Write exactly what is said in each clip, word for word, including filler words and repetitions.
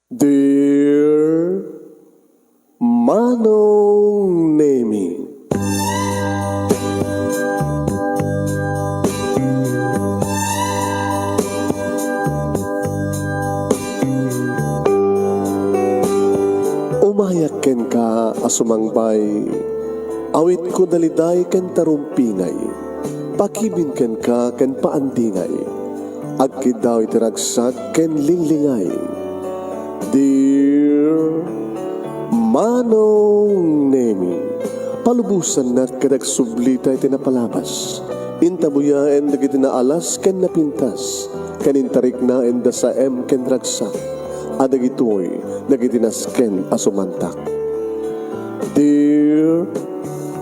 Dear Manong Nemi. Umayak kenka a sumangbay, awitko daliday ken tarumpingay, pakibin kenka ken paandingay, agkiddaw iti ragsak ken linglingay. Dear Manong Nemi, palubosannak ket agsublita iti napalabas. Intabuyaen dagiti naalas ken napintas, ken intariknaenda saem ken ragsak, a dagitoy dagiti nasken a sumantak. Dear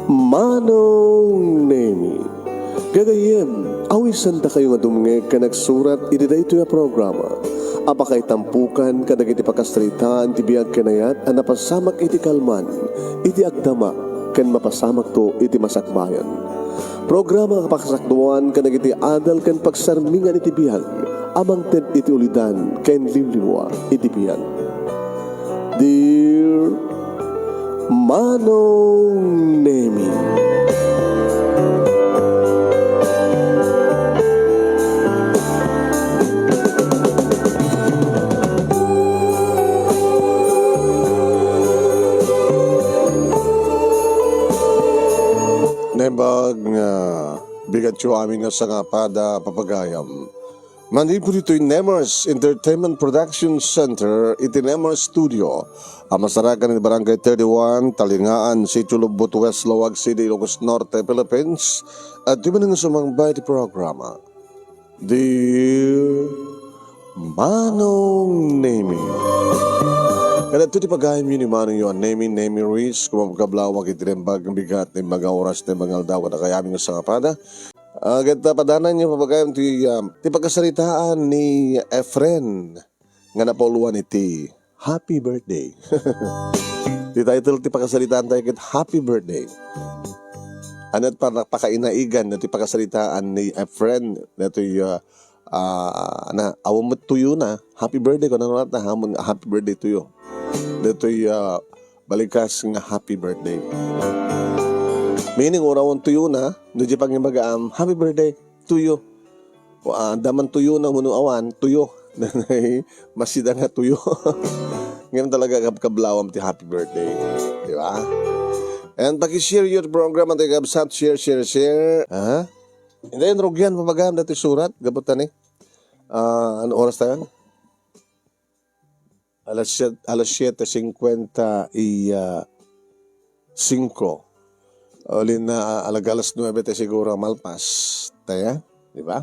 Manong Nemi, gagayyem, awisandakayo nga dumngeg ken agsurat iti daytoy a programa a pakaitampukan kadagiti pakasaritaan ti biag ken ayat a napasamak iti kalman, iti agdama, ken mapasamakto iti masakbayan. Programa a pakasakduan kadagiti adal ken pagsarmingan iti biag a mangted iti ulidan ken limlimua iti biag. Dear Manong Nemi. Naimbag nga bigatyo amin nga sangapada, papagayam. Manipud ditoy Nemers Entertainment Production Center iti Nemers Studio a masarakan iti Barangay thirty-one, Talingaan, Sitio Lobbot West, Laoag City, Ilocos Norte, Philippines. Adtoy manen nga sumangbay iti programa, Dear Manong Nemi. Kadagitoy ti pagayamyo ni Manongyo a Nemi, Nemi Ruiz, kumapagkablawak iti naimbag nga bigat, naimbag nga oras, naimbag nga aldaw, kadakayamin nga sangapada. Ah, ket, ah, padananyo, papagayam, ti, ah, ti pakasaritaan ni Efren nga napauluan iti Happy Birthday. Ti title ti pakasaritaan tayo ket Happy Birthday. Ania ti pakainaigan ti pakasaritaan ni Efren daytoy, ah, ah, na, awan met tuyona. Happy birthday, kuna na, awan happy birthday to you. Daytoy, ah, balikas nga happy birthday. Meaning, awan tuyona, no di pangimbaga, um, happy birthday to you. O, ah, adda man tuyona wenno awan, tuyo. Masida nga tuyo. Ngem talaga kab-, kablawam ti happy birthday. Di ba? And pakishare your program, antayo kabsat, share, share, share. Ha? Hindi, rugian, papagayam daytoy surat, gapu ta ni. Ah, ano oras tayo? Alas siet-, alas siete cincuenta y, ah, cinco. Uli na, ah, alaga alas nuebe tayo siguro malpas. Tayo, di ba?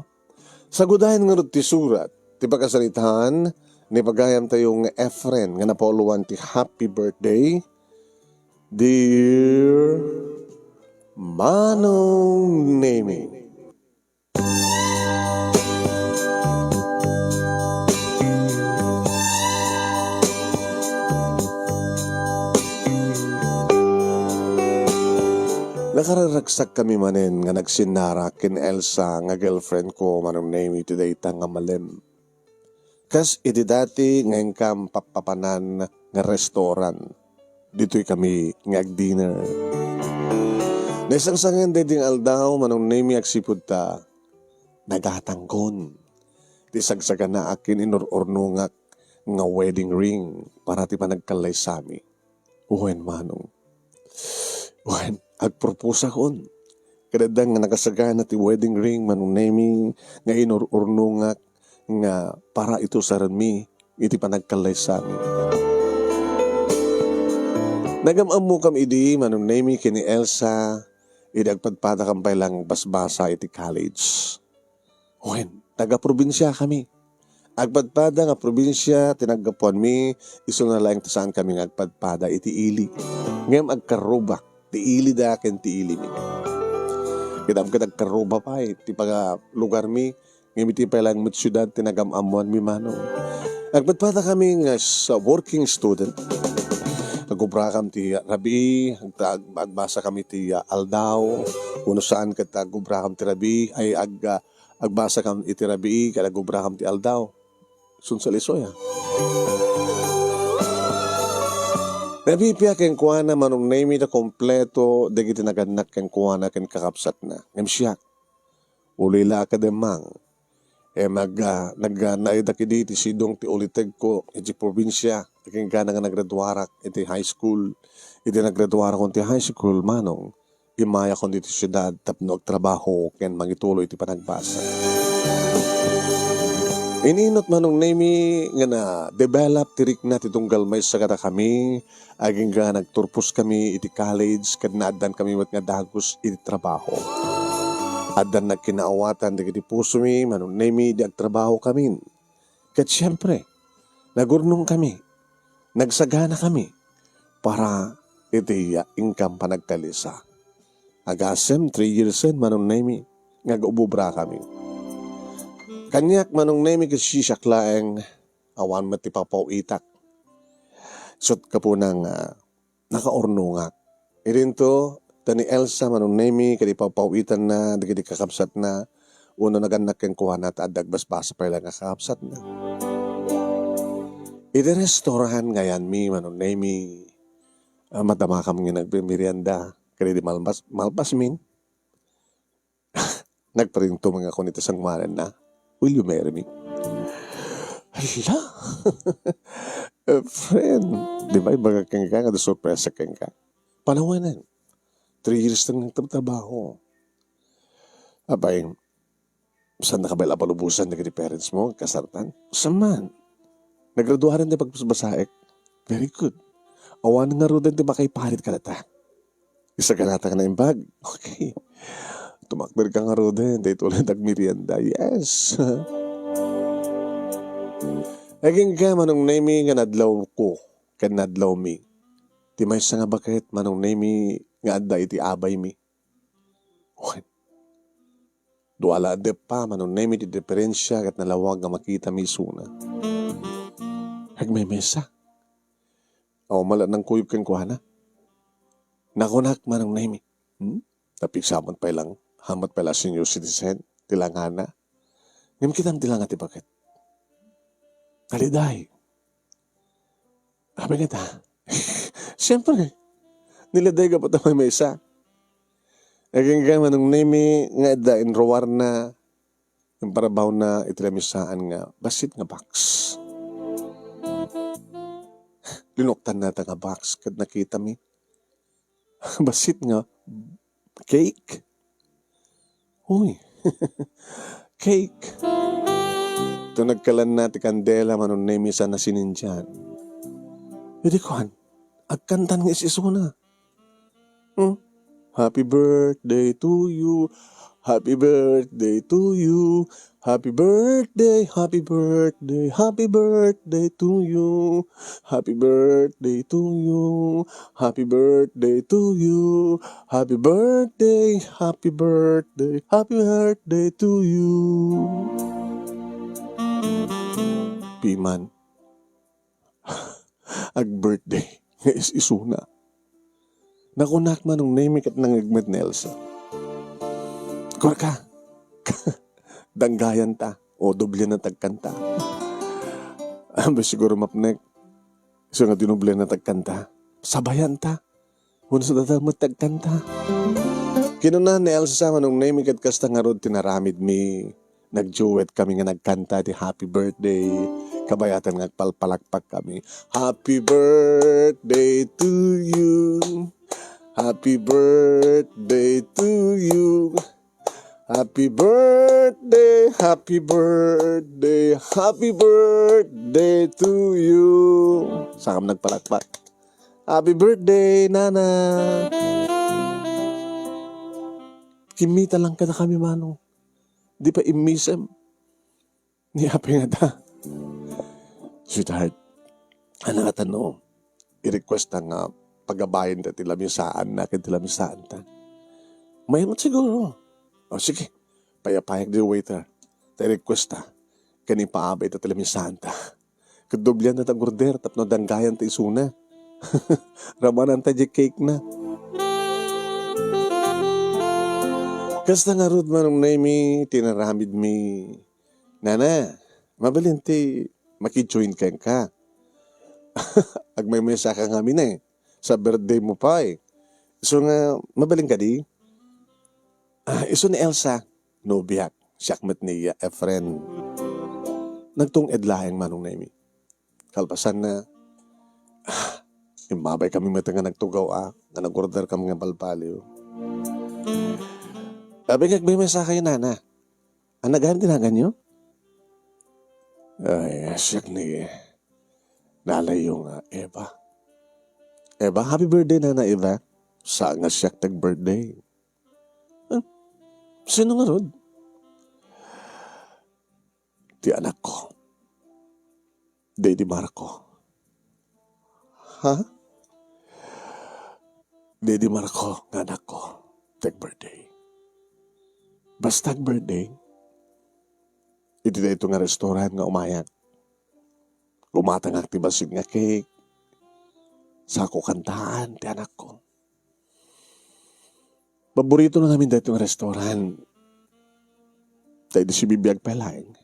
Sagudayen ngarud ti surat, ti pakasaritaan ni pagayam tayo nga Efren nga napauluan ti happy birthday, Dear Manong Nemi. Nakararagsak kami manen nga nagsinnara ken Elsa nga girlfriend ko, Manong Nemi, iti dayta nga malem. Kas iti dati nga inkam pappapanan nga restaurant. Ditoy kami nga agdinner. Naisangsangen daydi nga aldaw, Manong Nemi, agsipud ta nagatangkon ti sagsaganaak ken inur-urnongak nga wedding ring para ti panagkallaysami. Wen, Manong. Wen, agproposakon. Kadadda nga nakasagana ti wedding ring, Manong Nemi, nga inur-urnongak nga para itusarenmi iti panagkallaysami. Nagam-ammokam idi, Manong Nemi, ken ni Elsa, idi agpadpadakam pay lang basbasa iti college. Wen, taga-probinsiakami. Agpadpada nga probinsia ti naggapuanmi, isuna laeng ta saankami nga agpadpada iti ili. Ngem agkarrubak ti ilida ken ti ilimi. Kitaem ket agkarruba pay ti pagalugarmi, ngem iti pay laeng met siudad ti nagam-ammoanmi, Manong. Agpadpadakami nga sa working student. Agubrakam ti rabii, agta-, ag-, agbasakami ti, ah, aldaw, wenno saan ket agubrakam ti rabii, ay ag-, ah, agbasakam iti rabii, ket agubrakam ti aldaw. Sunsalsoy, ah. Napipia kenkuana, Manong Nemy, ta kompleto dagiti nagannak kenkuana ken kakabsatna. Ngem siak, uloy la a kademmang. E, mag-, ah, nag-, ah, naidak idi ti sidong ti ulitegko iti probinsia, agingga nga naggraduarak iti high school. Iti naggraduarakon ti high school, Manong, immayakon ditoy siudad tapno agtrabaho ken mangituloy ti panagbasa. Ininot, Manong Nemy, nga na-develop ti rikna ti tunggal maysa kadakami, agingga nagturposkami iti college ken naaddankami met nga dagus iti trabaho. Addan nagkinaawatan dagiti pusomi, Manong Nemy, idi agtrabahokamin. Ket siempre, nagurnongkami, nagsaganakami para iti income panagkalisa. Agasem, three years-en, Manong Nemy, nga agubobrakami. Kaniak, Manong Nemy, ket siak laeng, awan met ti papaw-itak. Isut' gapuna nga nakaurnongak. Idinto, ta ni Elsa, Manong Nemy, ket ipaw-paw-itanna dagiti kakabsatna, wenno nagannak kenkuana ta adda agbasbasa pay laeng a kakabsatna. Iti restaurant nga ayanmi, Manong Nemy, ah, madamakam nga nagmemerienda, ket idi malpas-, malpasmin, nagparintumeng ako iti sangoananna. "Will you marry me?" Hala! Eh, friend, di ba, ibaga kenka nga, sorpresa kenka. Panawen, three years na nga nagtrabaho. Apay, saan na ka ba labalubosan dagiti parents mo, kasartan? Saan man? Nagraduaren ti pagbasbasaek. Very good. Awan ngaruden ti makaiparit kadata. Isaganata nga naimbag. Okay. Tumakder ka ngaruden, daytoy lang nagmerienda. Yes. Agingga, Manong Nemy, nga nadlawko ken nadlawmi. Ti maysa nga baket, Manong Nemy, nga adda iti abaymi. Wen, dua la a deppa, Manong Nemy, ti diferensia ket nalawag nga makitami isuna. Agmaymaysa. Awan met la nangkuyog kenkuana. Nakunak, Manong Nemy. Hmm? Napigsa met pay lang, haan met pay la senior citizen, ti langana. Ngem kitam ti langa ti baket. Naliday. Apay ngata? Siyempre, naliday gapu ta maymaysa. Agingga, Manong Nemy, nga adda inruarna, imparabawna iti lamisaan nga bassit nga box. Linuktanna ta nga box ket nakitami. Bassit nga cake? Uy, cake. Ito nagkalanna ti kandela, Manong Nemy, saan a sinindian. Idi kuan, agkantan nga is-isuna. Hmm? Happy birthday to you. Happy birthday to you. Happy birthday, happy birthday, happy birthday to you. Happy birthday to you. Happy birthday to you. Happy birthday, happy birthday, happy birthday to you. Piman. Ag-birthday nga is-isuna. Nakunak, Manong Nemy, ket nangngegmet ni Elsa. Kuarka, danggayan ta, o doblian ta agkanta. Ambe siguro mapnek, isu nga dinoblian ta agkanta. Sabayan ta. Wenno saan dayta met ti agkanta? Kinuna ni Elsa, Manong Nemy, ket kasta ngarud ti naramidmi. Nag-duet kami nga nagkanta ti Happy Birthday. Kabayatan nga agpalpalakpak kami. Happy birthday to you. Happy birthday to you. Happy birthday, happy birthday, happy birthday to you. Saan kami nagpalakpak? Happy birthday, Nana! Kimmita lang kadakami, Manong. Di pay immisem. Ni apay ngata? Sweetheart, ania ngata no i-request ta nga pagabayen ta ti lamisaanna ken ti lamisaanta? Mayat met siguro. O, sige. Payapayak di waiter. Ta i-request ta. Ken ipaabay ta ti lamisaanta. Ket doblian ta ti order tapno danggayan ta isuna. Ramanan ta di cake na. Kasta ngarud, Manong Nemy, ti naramidmi. Nana, mabalin ti maki-join kenka. Agmaymaysa ka ngamin eh. sa birthday mo pay. Isu nga, mabalin kadi? Ah, isu ni Elsa, nobiak. Siak met ni Efren. Nagtung-ed laeng manong Nemi. Kalpasanna, ah, immabay kami met nga nagtugaw a, nga nag-order kami nga balbaliw. Abi nga agmemesa kayo, nana. Ania gayam ti naganyo? Ay, siak ni nanayyo nga Eva. Eva, happy birthday, nana Eva. Saan nga siak ti ag-birthday? Ah, sino ngarud? Ti anakko. Daydi Marco. Ha? Daydi Marco nga anakko. Ti ag-birthday. Basta ag-birthday, iti daytoy nga restaurant nga umayak. Umatangak ti bassit nga cake. Sako kantaan ti anakko. Paboritona ngamin daytoy nga restaurant. Daydi sibibiag pay laeng.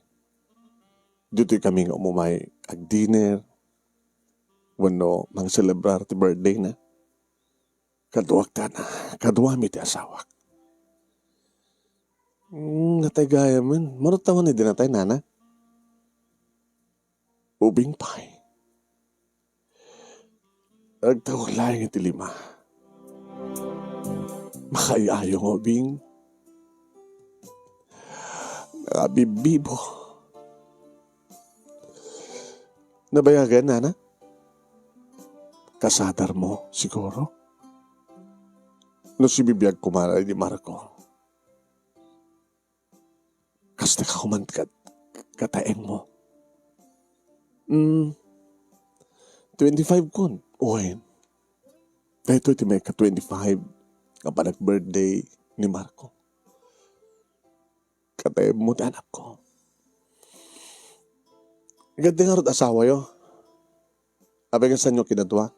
Ditoy kami nga umumay ag-dinner wenno mangselebrar ti birthday na. Kaduak ta na, kaduami ti asawak. Hmm, natay gayamen. Manutta man idi natay, nana? Ubing pay. Agtaud laeng iti lima. Makaay-ayo nga ubing. Nakabibbibo. Nabayagen, nana? Kasadarmo, siguro? No sibibiag koma daydi Marco. Kasta ka koma ket, kataengmo. Mm, twenty-five kon. Wen. Daytoy ti maika twenty-five nga panag-birthday ni Marco. Kataengmo ti anakko. Ket ti ngarud asawayo. Apay nga saanyo kinadua?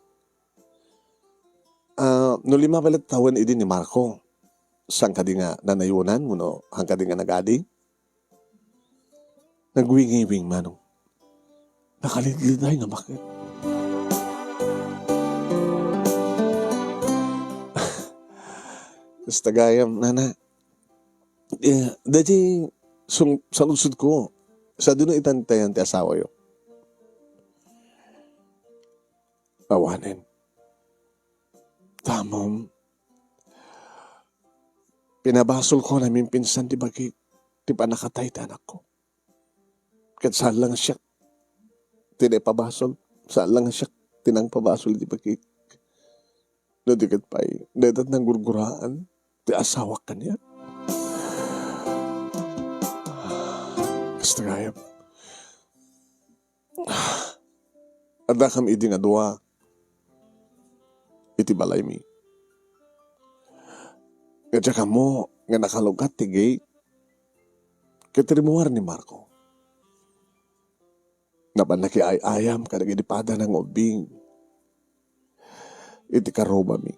Ah, no lima pay latta tawen idi ni Marco, saan kadi nga nanayonan wenno han kadi nga nagadi? Nagwingiwing manong. Nakalidliday nga maket. Kasta gayam, nana. Eh, daydi sung-, saludsodko, sadino itantayan ti asawayo? Awanen. Tamom, pinabasolko a naminpinsan ti bagik ti pannakatay ti anakko. Ket saan la nga siak ti naipabasol, saan la nga siak ti nangpabasol iti bagik. No di ket pay, dayta ti nanggurguraan ti asawak kaniak. Kasta gayam. Addakam idi nga dua iti balaymi. Nga diak ammo nga nakalugat ti gate ket rimmuar ni Marco. Napan nakiay-ayam kadagiti padana nga ubbing iti karrubami.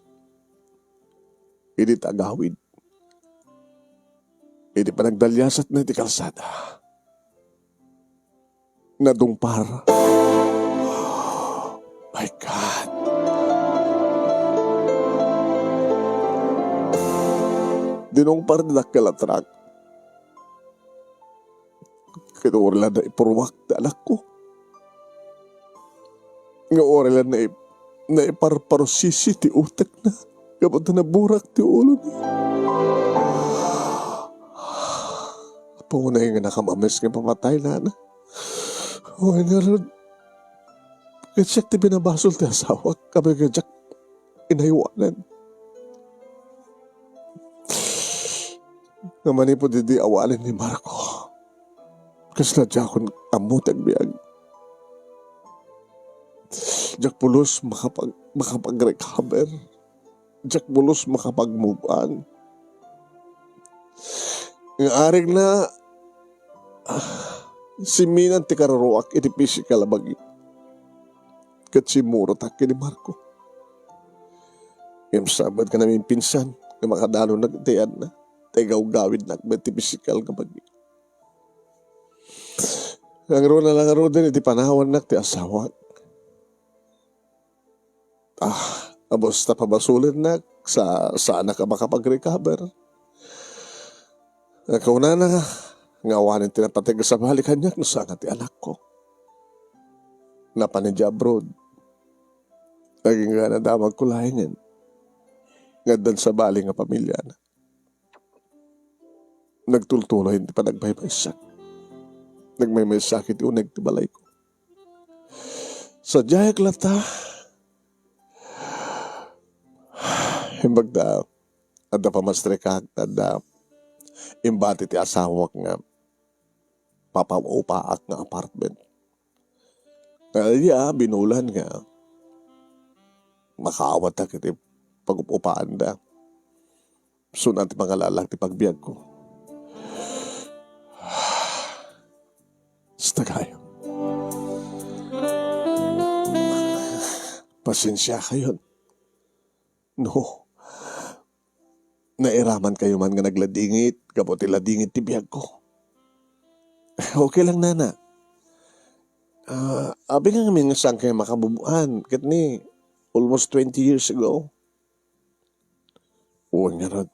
Idi ti agawid, idi panagdaliasatna iti kalsada, nadungpar. My God. Dinungpar ti dakkel a truck. Ket uray la naipurruak ti anakko. Nga uray la naip-, naiparparusisi ti utekna. Gapu ta naburak ti ulona. Apo, unay nga nakamames nga pamatay, nana. Wen ngarud, ket siak ti pinabasol ti asawak, apay nga diak inaywanan. Nga manipud idi awanen ni Marco, kasla diakon ammo ti agbiag. Diak pulos makapag-, makapag-recover. Diak pulos makapag-move on. Nga arigna, ah, simminan ti karruruak iti pisikal a bagi. Ket simmurotak ken ni Marco. Ngem sabet nga naminpinsan nga makadalonak iti ayanna, ta igawgawidnak met ti pisikal nga bagi. Nangruna la ngaruden iti panawannak ti asawak. Ah, Basta pamasolennak, sa-, saanak a makapag-recover. Kunana nga, nga awanen ti napateg a sabali kaniak no saan nga ti anakko. Napan idiay abroad. Agingga nadamagko laengen nga addan sabali nga pamiliana. Nagtultuloy ti panagmaymaysak. Nagmaymaysak iti uneg ti balayko. Sadiay latta, imbagda, adda pamastrikak, adda imbati ti asawak nga papaupaak nga apartment. Ay, ah, binulan nga makaawatak iti pag-up-upaanda. Saan ti mangalalak ti pagbiagko. Basta gayam. Pasensia kayon. No, nairaman kayo man nga nagladingit, gapu ti ladingit ti biagko. Okay lang, nana. Ah, abi nga ngamin nga saan kayo makabubuan, ket ni almost twenty years ago. Wen ngarud.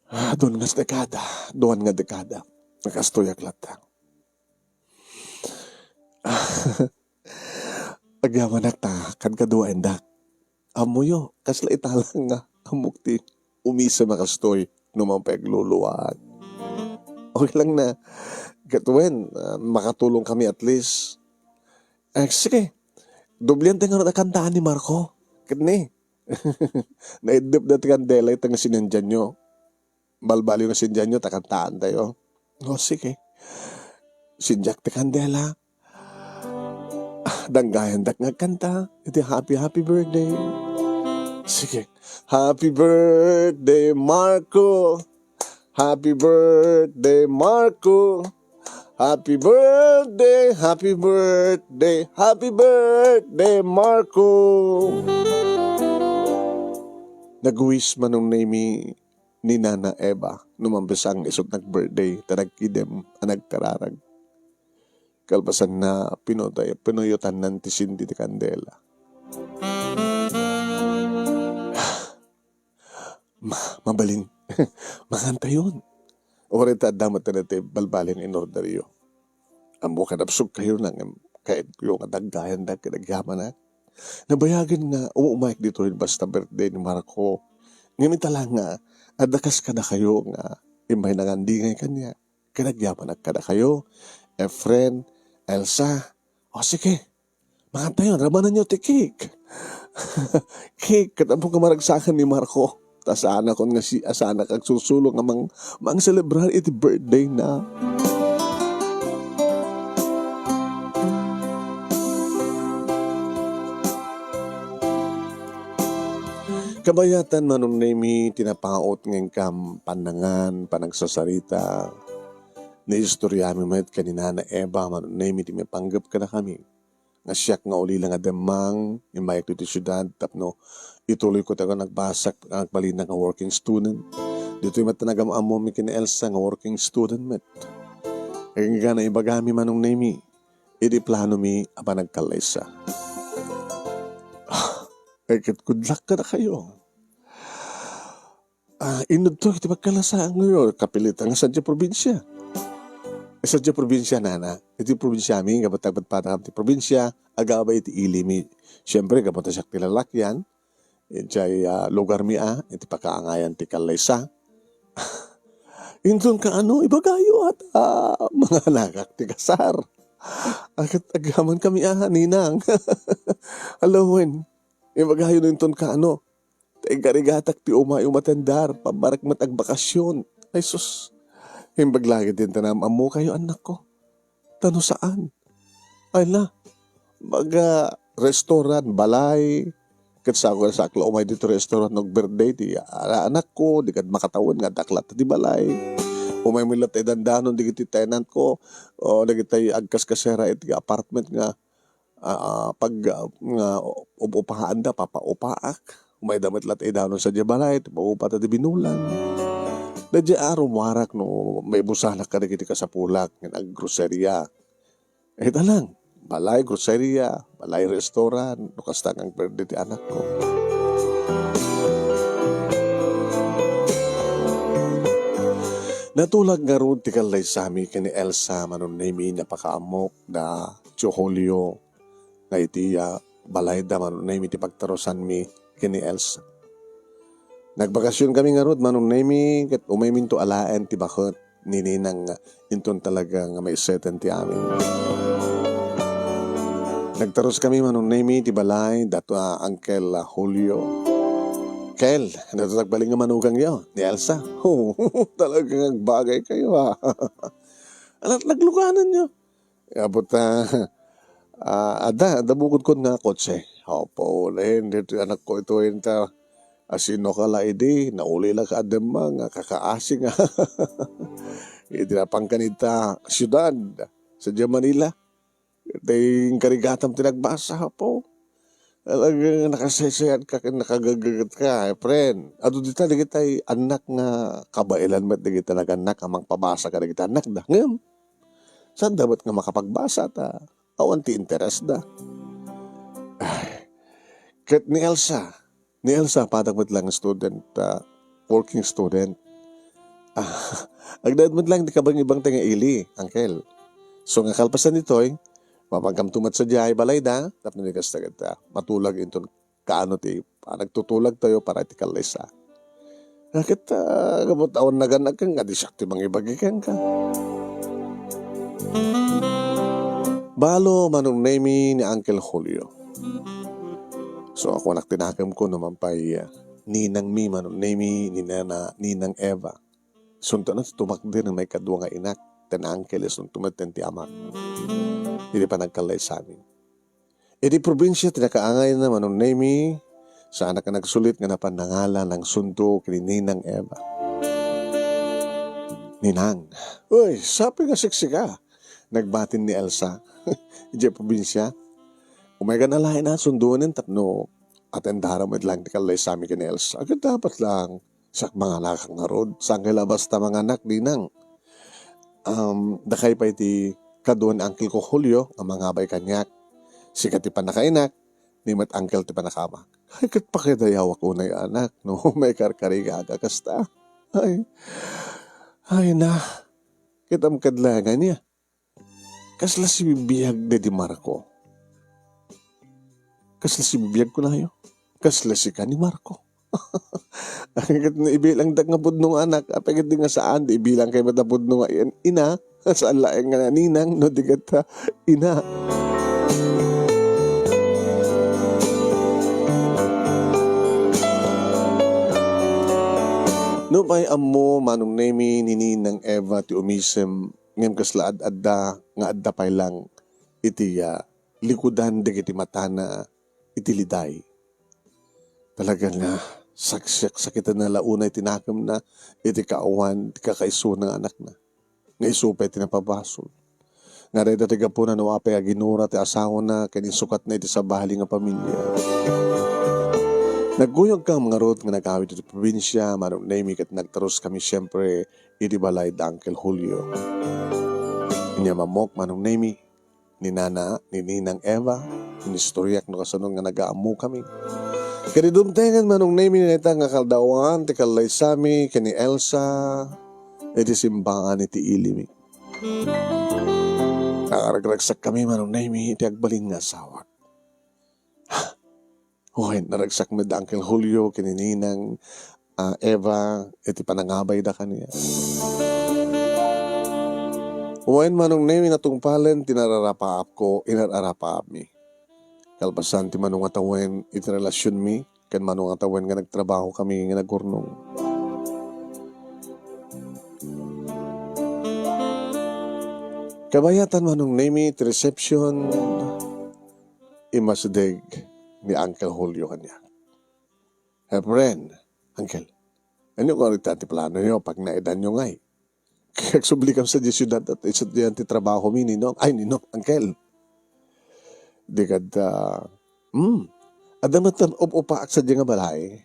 Ah, duan nga dekada, duan nga dekada. Nakastoyak latta. Agyamanak ta kadkaduaendak. Ammoyo, kasla italang nga ammok ti umisem a kastoy no man pay agluluwaak. Okay lang na. Ket wen, ah, makatulong kami at least. Eh, sige. Doblian tayo nga kantaan ni Marco. Ket ni, naiddep da ti kandela ita nga sinendianyo. Balbaliw nga sindianyo, ta kantaan tayo. O, sige. Sindiak ti kandela. Ah, danggayandak nga agkanta iti happy, happy birthday. Sige. Happy birthday, Marco. Happy birthday, Marco. Happy birthday, happy birthday, happy birthday, Marco. Nag-wish Manong Nemi ni Nana Eva no mambesang isut nag-birthday ta nagkidem a nagkararag. Kalpasanna, pinutay-, pinuyotannan ti sindi ti kandela. Ma-, mabalin. Mangantayon. Uray ta adda met ti balbaliw nga inorderyo. Ammo, kanabsog kayo na ngem kayatyo nga daggayandak ket agyamanak. Nabayagen nga umayek ditoy basta birthday ni Marco. Ngem ita lang nga, adda kas kadakayo nga immay nangandingay kaniak. Ket agyamanak kadakayo, Efren, Elsa. O sige, mangantayon, ramananyo ti cake. Cake, ket ammo nga maragsakan ni Marco. Ta saanakon nga si-, a saanak agsusulo nga mang-, mangselebrar iti birthday na. Kabayatan, Manong Nemi, ti napaut nga inkam pannangan, panagsasarita. Naistoriami met ken ni Nana Eva, Manong Nemi, ti maipanggep kadakami. Nga siak nga ulila nga demmang, immayak ditoy siudad tapno ituloyko ti agnagbasak, agbalina nga working student. Ditoy met nagam-ammomi ken ni Elsa nga working student met. Agingga naibagami, Manong Nemi, idi planomi a panagkallaysa. Ay, ket good luck kadakayo. Ah, inudto iti pagkalasaan ngayon, kapilitan nga sadiay probinsia. Eh, sadiay probinsia, nana. Iti probinsiami, gapu ta agpatpatakam ti probinsia, agabay iti ilimi. Siempre, gapu ta siak ti lalakyan, idiay, ah, lugarmi, ah, iti pakaangayan ti kallaysa. Inton kaano, ibagayo, at, ah, manganakak ti kasar. Akat agaman kami, ah, ninang. Alawen, ibagayo no inton kaano. Ta igarigatak ti umay umatendar, pammarek met agbakasyon. Ay sus, imbag lagi ti intanam, ammo kayo, anakko. Ta no saan? Ay la, baga restaurant, balay. Ket sako, sakla umay dito restaurant no birthday ti a-, anakko, di kad makatawen nga daklat ti balay. Umay mi latta idandanon digiti tenant ko, o dagiti agkaskasera iti apartment nga ah, pag, ah, nga up-upaanda, papaupaak. Umayda met latta idanon sadiay balay, ti paupa ta di binulan. Daydiay a rumuarak no maibusanak kadagiti kasapulak, ngem aggroseria. Ita lang, balay groceria, balay restaurant, no kasta nga agperde ti anakko. Natulag ngarud ti kallaysami ken ni Elsa, Manong Nemy, napakaammok da Tio Julio, nga iti, ah, balayda, Manong Nemy, ti pagtarusanmi ken ni Elsa. Nagbakasion kami ngarud, Manong Nemy, ket umayminto alaen ti baket ni Ninang, inton talaga nga maiseten ti amin. Nagtarus kami, Manong Nemy, ti balay dato a Uncle, ah, Julio. Kel, dato nagbalin nga manugangyo, ni Elsa. Oo, talagang agbagay kayo, ha. Anak, naglugananyo. Abot, ah, ah, adda, adda bukodkon nga kotse. Apo, lain, dito anak ko ito, inta. Asino ka la idi, nauli la ka adda nga kakaasi nga. Idi napangkan ita, siudad, sa Manila. Tay inkarigatam ti nagbasa, apo. Talagang nakasaysayat ka ken nakagagaget ka, eh, friend. Adu dita dagitay annak nga kabaelan met dagita nagannak a mangpabasa kadagiti annakda. Ngem, saan da met nga makapagbasa ta awan ti interes da. Ay, ket ni Elsa, ni Elsa, padak met lang student, ah, working student. Ah, agdaed met lang ti kabangibang ti nga ili, uncle. So, nga kalpasan ditoy, mapagkamto met sadiay balayda, tapno di kasta ket, ah, matulag inton kaano ti, ah, nagtutulag tayo para iti kallaysa. Ket, ah, gapu ta awan nagannak ken nga di siak ti mangibagi kenka. Balo, Manong Nemy, ni Uncle Julio. So, ako anak ti nakemko no man pay, ah, ninangmi, Manong Nemy, ni Nana, Ninang Eva. Sunto na ti tumakder nga maikadua nga inak, ten uncle, sunto met ten ti amak. Iti panagkallaysami. Iti probinsia ti nakaangayna, Manong Nemy, saanak a nagsulit nga napan nangala nangsunto ken ni Ninang Eva. Ninang, "Uy, sapay nga siksika," nagbatin ni Elsa. Idiay probinsia. Umaykan alaen a sundonen tapno atendaram met lang ti kallaysami ken ni Elsa. Ket dapat lang, siak manganak ngarud. Saan kay la basta manganak, Ninang? Um, dakay pay ti kaduan ni Uncle ko Julio nga mangabay kaniak. Sika ti pannakainak, ni met uncle ti pannakaamak. Ay, ket pakidayawak unay anak, no? Maikarkarigaga kasta. Ay, ay na. Kitam kadlangan niya. Kasla sibibiag da di Marco. Kasla sibibiag kunayo. Kasla sika ni Marco. Ket no ibilangdak nga pudno nga anak, apay ket di nga saan, di ibilangkay met a pudno nga in-, ina, saan laeng nga ninang, no di ket, ah, ina. Nupay ammo, Manong Nemy, ni Ninang Eva ti umisem, ngem kasla ad-adda nga adda pay lang iti, ah, likudan dagiti matana iti liday. Talaga nga, saksiak-sakitana la unay ti nakemna iti kaawan ti kakaisuna nga anakna. Nga isu pay ti napabasol. Nga dayta ti gapuna no apay a ginura ti asawana ken insukatna iti sabali nga pamilia. Nagkuyogkami ngarud nga nagawid iti probinsia, Manong Nemy, ket nagtaruskami siempre iti balay da Uncle Julio. Inya mammok, Manong Nemy, ni Nana, ni Ninang Eva, inistoriak no kasano nga nagaammokami. Ket dumtengen, Manong Nemy, dayta nga kadawan ti kallaysami ken ni Elsa iti simbaan iti ilimi. Nakaragsakkami, Manong Nemy, iti agbalin nga asawak. Wen, naragsak met da Uncle Julio ken ni Ninang, ah, Eva iti panangabayda kaniak. Wen, Manong Nemy, natungpalen ti nararapaapko, inararapaapmi. Kalpasan ti mano nga tawen iti relasionmi ken mano nga tawen nga nagtrabahokami nga nagurnong. Kabayatan, Manong Nemy, ti reception, immasideg ni Uncle Julio kaniak. "Efren, Uncle, ania koma ita ti planoyo, pagnaedanyo ngay? Agsublikam sadiay siudad, ta isu diay ti trabahomi, Ninong." "Ay, Ninong, Uncle. Di kadta, hmm, adda met up-upaak sadiay nga balay.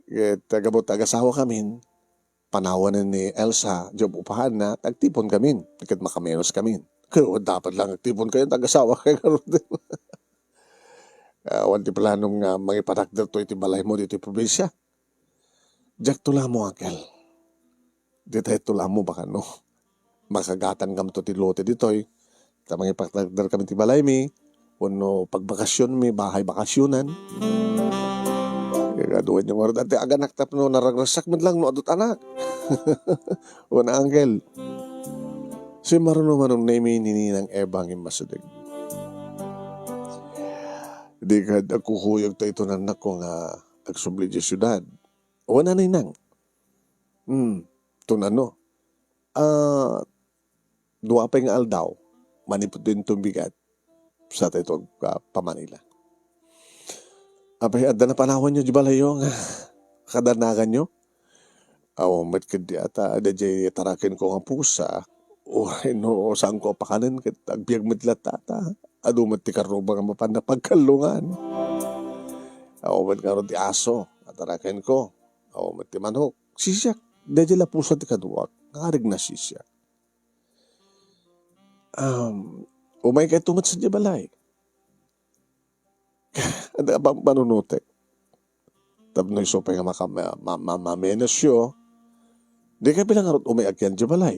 Ket gapu ta agasawakamin, panawanen ni Elsa diay up-upaanna, agtiponkamin, ket makamenos kamin. Kaya dapat lang agtipon kayo, nag-asawa kayo ngarud. Ah, awan ti planom nga mangipatakder to iti balaymo ditoy probinsia. Diak tulamo, uncle. Ditoy tulamo, baka no. Makagatangamto ti lote ditoy. Ta mangipatakder kami ti balaymi. Wenno pagbakasionmi, bahay bakasionan. Kagaduan yung oras. Dati aganak tapno naragragsak met lang no adut anak. Wen, uncle. Simmaruno manong Nemi ni Ninang Eva nga immasideg. Di kad agkukuyog ta ito nanakko nga agsubli di siudad. Wen, ninang. Hmm, tunano. Ah, dua pay nga aldaw, manipud din tumbigat, sa tayo, ah, pa Manila. Apay, adda napanawanyo di balayo nga kadanaganyo? Aw, met ket di ata, daydiay tarakenko nga pusa, uray no saanko a pakanen ket agbiag met latta ta. Adu met ti karruba nga mapan napagkallungan. Aw, met ngarud ti aso, atarakenko. Aw, met ti manok. Sisiak, daydiay la pusa ti kaduak. Nga arig na sisiak. Um, umay kay tumet sa balay. Ada ka bang manunutek? Tapno isu pay nga maka-, ma-, ma-, ma-, mamenesyo, di ka bilang ngarud umay agyan di balay.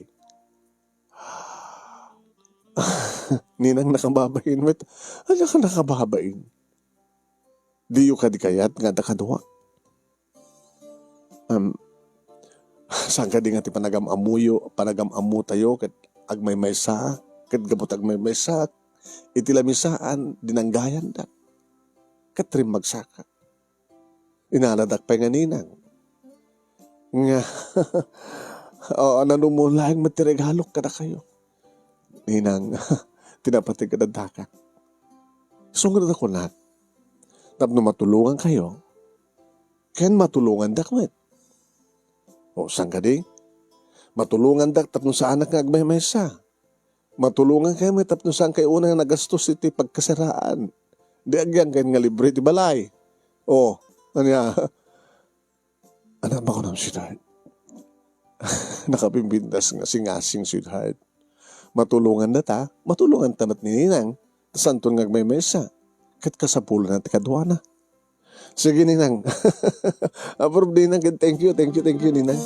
Ninang nakababain met, ano ka nakababain? Diyo kadi kayat nga adda kaduak? Um, saan kadi nga ti panagam-amuyo, panagam-amu tayo, ket agmaymaysa, ket gapu ta agmaymaysa, iti lamisaan, dinanggayandak. Ket rimmagsakak. Inanadak pay nga ninang. Nga, oo, nanumo laeng met ti regalok kadakayo. Ninang, ti napateg a daddaka. Sungad a kunak, tapno matulongan kayo, ken matulongandak met. O, saan kadi? Matulongandak tapno saanak nga agmaymaysa. Matulongan kayo met tapno saan kayo unay nga nagastos iti pagkasiraan. Di agyan kayo nga libre ti balay. O, ania? Anak, makunam, sweetheart. Nakapimpintas nga singasing, sweetheart. Matulongan data, matulongan ta met ni Ninang, ta santon nga agmaymaysa. Ket kasapulan ti kaduana. Sige, Ninang. Approve, Ninang. Thank you, thank you, thank you, Ninang.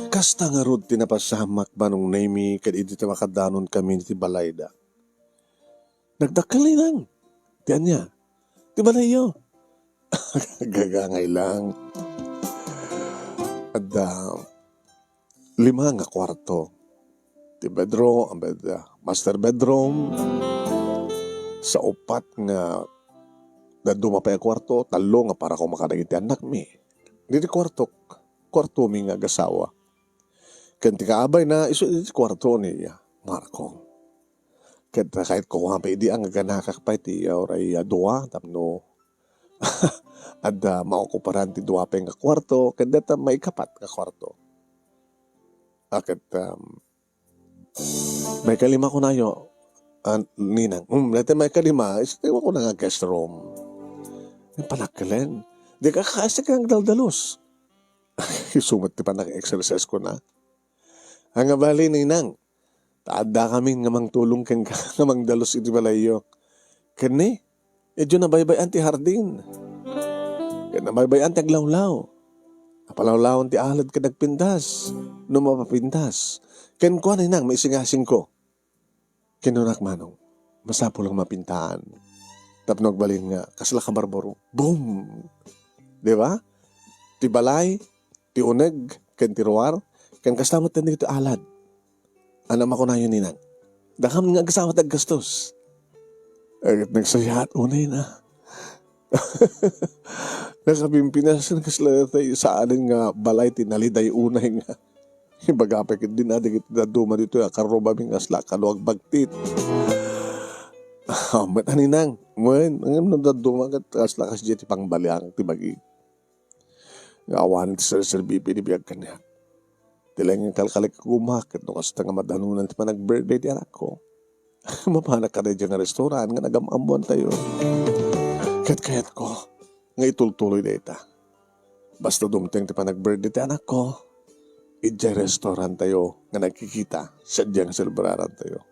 Kasta ngarud ti napasamak, Manong Nemi, ket idi ti makadanon kami iti balayda. Nagdakkel, Ninang. Ti ania? Ti balayyo. Gagangay lang. Adda lima nga kuarto. Ti bedroom, ang bed-, ah, master bedroom. Sa upat nga dadduma pay a kuarto, tallo nga para kumakadagiti annakmi. Didi kuarto, kuartomi nga agasawa. Ken ti kaabayna, isu iti kuarto ni Marco. Ket kayatko nga pay idi nga aganakak pay ti, ah, uray, ah, dua tapno adda maokuparan ti dua pay nga kuarto, ket deta maikapat nga kuarto. A, ket, um, maikalima kunayo, ah, Ninang. Um, deta maikalima, isu ti kuna nga guest room. Nga panakkelen. Di ka kaasi nga agdaldalos. Isu met ti panag-exercise kuna. Nga bali, Ninang, ta adda kami nga mangtulong kenka nga mangdalus iti balayyo. Ken ni, idiyo nabaybay-an ti hardin. Ken nabaybay-an ti aglawlaw. Napalawlawan ti alad ken nagpintas. No mapapintas. Ken kua, Ninang, maisingasingko. Kinunak, Manong, masapul nga mapintaan. Tapno agbalin nga, kasla ka barbaro. Boom! Di ba? Ti balay, ti uneg, ken ti ruar, ken kasta met ti alad. Ania makunayo, Ninang? Dakam nga agasawa ti aggastos. Ay, nagsayaat unay na. Nakapimpinas, kasla tayo saanen nga balay ti naliday unay nga. Ibaga pay ket din, ah, dagiti dadduma ditoy a karrubami nga kasla kano agbagtit. Ah, met a, Ninang, wen, ngem no dadduma ket kasla kasdiay ti pangbaliang ti bagi. Nga awan ti serserbi pay idi biag kaniak. Ti laeng nga kalkalik koma ket no kasta nga madanonan ti panag-birthday ti anakko. Mapanak kada idiay nga restaurant nga nagam-ammoantayo. Ket kayatko nga itultuloy dayta. Basta dumteng ti panag-birthday ti anakko, idiay restauranttayo nga nagkikita sadiay nga selebrarantayo.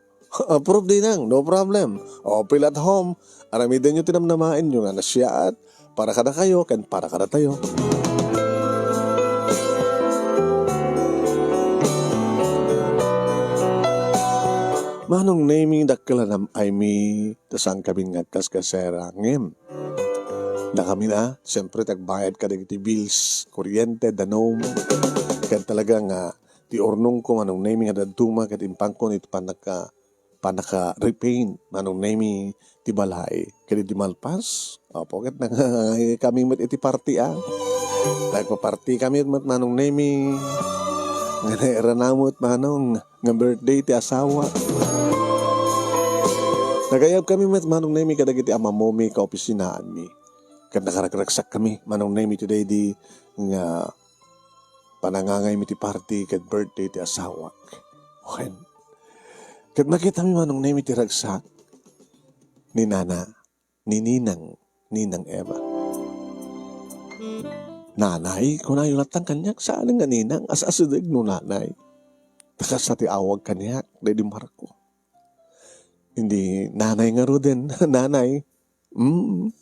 Approve, Ninang, no problem. O, feel at home. Aramidenyo ti namnamaenyo nga nasiaat para kadakayo ken para kadatayo. Manong Nemi, dakkel a nam-aymi, ta saan kami nga agkaskasera. Ngem, dakami na, siyempre, ti agbayad kadagiti bills, kuryente, danum. Ken talaga nga, ti urnongko, Manong Nemi, nga dadduma, ket impangko iti pannaka-, pannaka-repaint, Manong Nemi, ti balay. Ket idi malpas, apo, ket nangangay kami met iti party, a. Nagpa-party kami met, Manong Nemi. Nga nairana met, Manong, nga birthday ti asawa. Nagayab kami met, Manong Nemi, kadagiti amamomi kaopisinaanmi. Ket nakaragragsak kami, Manong Nemi, ti daydi nga panangangaymi ti party ket birthday ti asawak. Wen, ket makitami, Manong Nemi, ti ragsak ni Nana, ni Ninang, Ninang Eva. "Nanay," kunayo latta kaniak, saan nga Ninang, as-asideg no Nanay. Ta kasta ti awag kaniak, daydi Marco. Idi Nanay ngaruden, Nanay. Mm.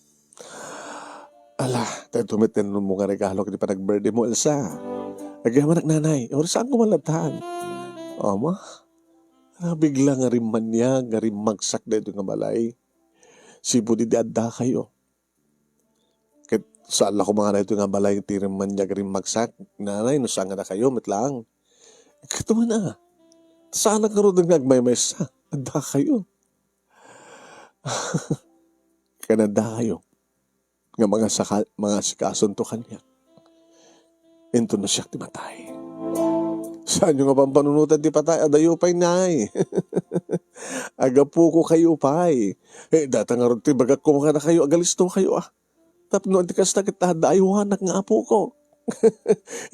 Ala, daytoy met ti inanmo nga regalo iti panag-birthday mo, Elsa. Agyamanak, Nanay. Or saan ko malatan? Ama, nabigla nga rimmaniag, nga rimmagsak daytoy nga balay. Sipud idi addakayo. Ket saan la koma nga daytoy nga balay ti rimmaniag, rimmagsak. Nanay, no saan nga dakayo, met laeng. Ket man a, saan a ngaruden nga agmaymaysa. Addakayo. Ken addakayo nga mangasaka-, mangasikasoto kaniak. Inton no siak ti matay. Saanyo nga pampanunotan ti patay? Adayo pay, Nay. Agapuko kayo pay. Eh, data ngarud ti bagak koma kadakayo, agalisto kayo, a. Tapno iti kasta ket adda aywanak nga apuko.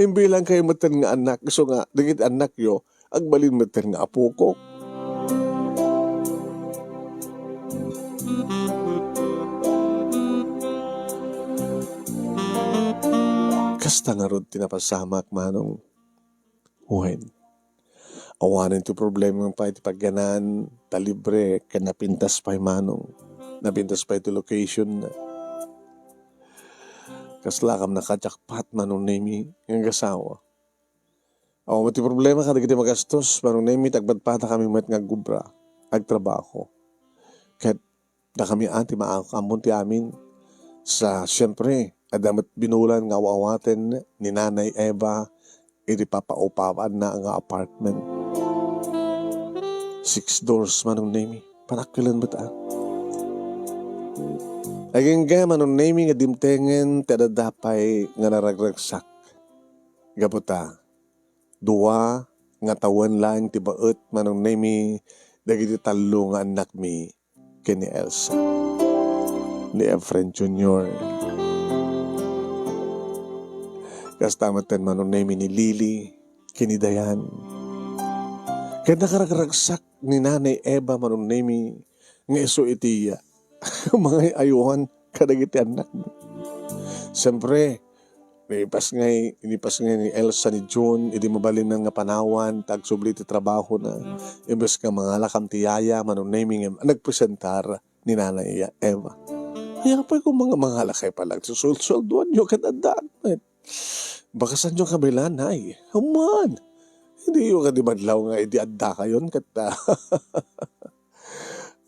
Imbilang kayo metten nga annak, isu nga, dagiti annakyo, agbalin metten nga apuko. Kasta ngarud ti napasamak, Manong. Wen, awanen ti problema pay ti pagyanan, ta libre, ken napintas pay, Manong. Napintas pay ti location na. Kasla kam naka-jackpot, Manong Nemi, nga agasawa. Awan met ti problema kadagiti magastos, Manong Nemi, ta agpadpada kami met nga agobra, agtrabaho. Ket dakami a ti maakammon ti amin. Sa, siempre, adda met binulan nga aw-awaten ni Nanay Eva iti papaupaanna nga apartment. Six doors, Manong Nemi. Panakkelen met a. Agingga, Manong Nemi, nga dimtengen ti adda pay nga naragragsak. Gapu ta, dua nga tawen laeng ti baet, Manong Nemi, dagiti tallo nga annakmi ken ni Elsa, ni Efren Junior. Kasta metten, Manong Nemi, ni Lily ken ni Dayan. Ket nakaragragsak ni Nanay Eva, Manong Nemi, nga isu iti mangay-aywan kadagiti annakmi. Siempre, inipasngay, inipasngay ni Elsa ni June idi mabalinnan nga panawan ta agsubli ti trabahona. Imbes nga mangalakam ti yaya, Manong Nemi, ngem nagpresentar ni Nanay Eva. Ay, apay, kung mga mangalakay pa lang ti sulsulduanyo ket addaak met. Bakasanyo kabilanay. Human. Diyo kadi madlaw nga idi addakayon ket, ah,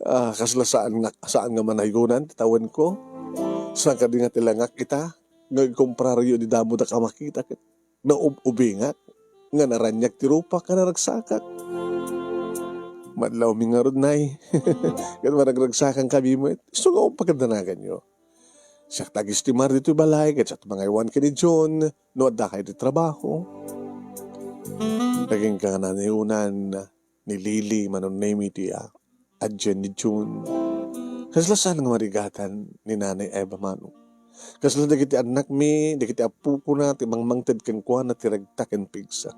ah, kasla saan nga, saan nga manaygonan ti tawenko? Saan kadi nga ti langak ita? Nga igkompraryo di damo da kamakita ket naub-ubingak, nga naraniag ti rupak, nga naragsakak. Madlawmi ngarud, Nay. Ket maragragsakan kami met. Isu nga umpagdanaganyo. Siak ti agistimar ditoy balay, ket siak ti mangaywan ken ni John no adda kayo ti trabaho. Nagingga nga nanayonan ni Lily, Manong Nemi, ti, ah, adien ni June. Kasla saan nga marigatan ni Nanay Eva, Manong. Kasla dagiti annakmi, dagiti appokona ti mangmangted kenkuana ti regta ken pigsa.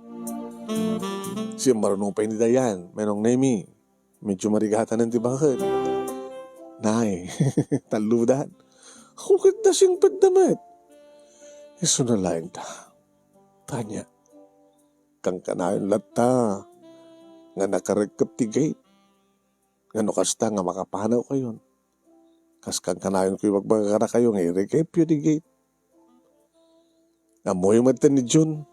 Simmaruno pay ni Dayan, Manong Nemi. Medyo marigatanen ti baket. Nay, tallodan. Ket dasingpetda met. Isuna laeng ta. Ania, kankanayon latta nga nakarekkep ti gate. Nga no kasta nga makapanawkayon, kas kankanayonko ibagbaga kadakayo nga irekkepyo ti gate. Ammoyo met ni Jun,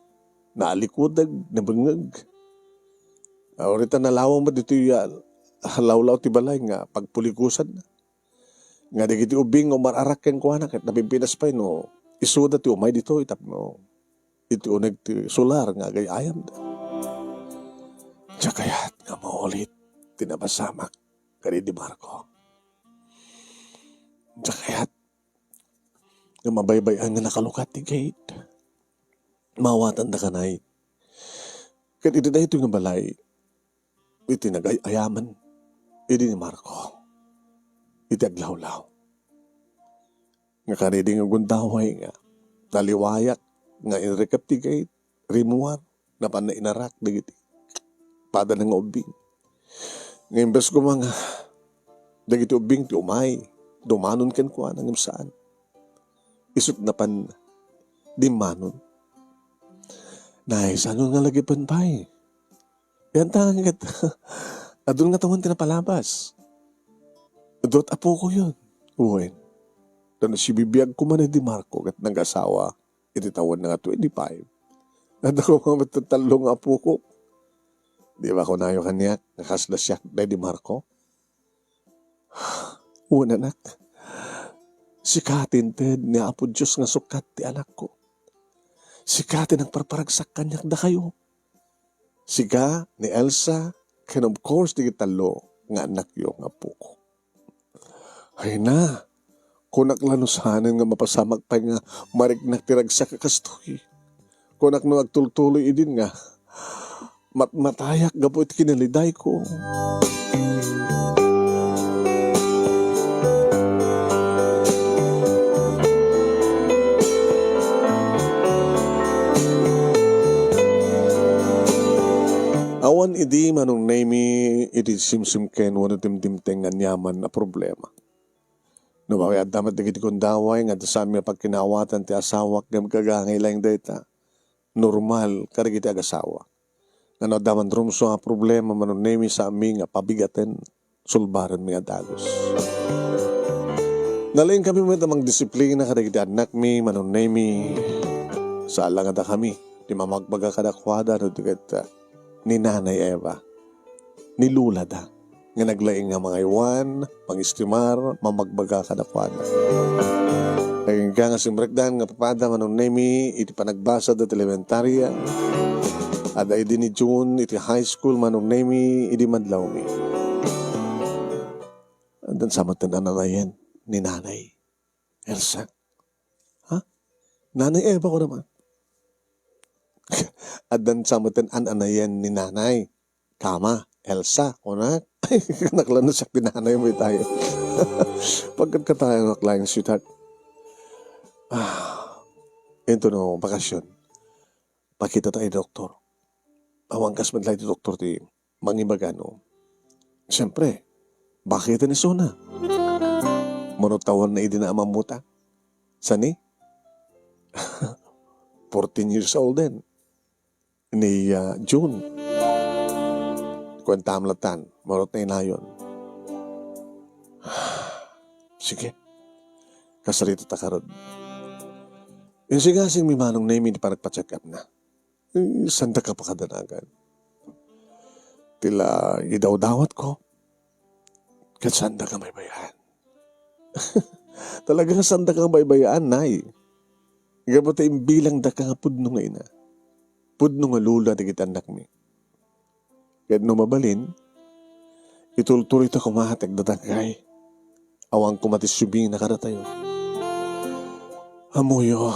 naalikudeg, nabengngeg. Awan ta nalawa met ditoy a lawlaw ti balay nga pagpulikusanna. Nga dagiti ubing nga umar-arak kenkuana ket napimpinas pay no isuda ti umay ditoy tapno iti uneg ti solar nga agay-ayamda. Diak kayat nga maulit ti napasamak kadi Di Marco. Diak kayat nga mabaybay-an nga nakalukat ti gate. Maawatandaka, Nay. Ket iti daytoy nga balay, iti nagay-ayaman idi ni Marco, iti aglawlaw. Nga kadidi nga gundaway nga naliwayak nga inrikep ti gate, rimmuar, napanna inarak dagiti padana nga ubbing. Nga imbes koma nga dagiti ubbing ti umay, dumanon kenkuana ngem saan. Isut' napan dimmanon. Nay, saan nga lagipen pay? Yan tangan ket adun nga tawen ti napalabas. Duat apokoyon. Wen. Tapno sibibiag koma ni Di Marco ket nagasawa iti tawenna nga twenty-five. Adda koma met tallo nga apokok. Di ba kunayo kaniak nga kasla siak ni Di Marco? Wen, anak. Sika ti inted ni Apo Dios nga sukat ti anakko. Sika ti nagparparagsak kaniak dakayo. Sika, ni Elsa, ken of course, dagiti tallo nga annakyo nga apokok. Ay na, kunak la no saanen nga mapasamak pay nga mariknak ti ragsak a kastoy. Kunak no agtultuloy idin nga matmatayak gapu iti kinalidayko. Awan idi Manong Nemy iti simsim ken wenno dimdimteng nga aniaman a problema. No mawi-adda met dagiti gundaway nga adda saanmi a pagkinaawatan ti asawak ngem gagangay laeng dayta. Normal kadagiti agasawa. Nga no adda man rumsua a problema, Manong Nemy, saanmi nga pabigaten, sulbarenmi a dagus. Nalaingkami met a mangdisiplina kadagiti annakmi, Manong Nemy. Saan la nga dakami ti mamagbaga kadakuada no di ket, ah, ni Nanay Eva, ni Lolada, nga naglaing nga mangaywan, mangistimar, mamagbaga kadakuada. Agingga nga simrekdan nga papada, Manong Nemy, iti panagbasada ti elementaria. Adda idi ni June iti high school, Manong Nemy, idi madlawmi. Addan sa met ti an-anayen ni Nanay Elsa. Ha? Nanay Eva ko naman. Addan sa met ti an-anayen ni Nanay. Kama, Elsa, kunak. Ay, anak lang na siya, tinanay mo itayo. Pagkat katayo, anak lang, sweetheart. Ah, ito no, bakasyon. Pakita tayo, doktor. Awan kas man tayo, doktor, ti mangibaga, no? Siyempre, bakit ni Sona? Manutaw na idi na amamuta. Sani? Fourteen years old din. Ni, ah, June. Kuentam latan, marot na inayon. Sige. Kasarita ta karod. Insigasing mi Manong Nemy ti panagpa-check up na. Eh, sanda ka pakadanagan. Tila idawdawat ko. Ket sanda ka maybay-an. Talaga nga sanda ka maybay-an, Nay. Gapu ta imbilang daka nga pudno nga ina. Pudno nga lola dagiti annakmi. Ket no mabalin, itultuloy ta koma ti agdadangkay. Awan koma ti siubingna kadatayo. Ammoyo,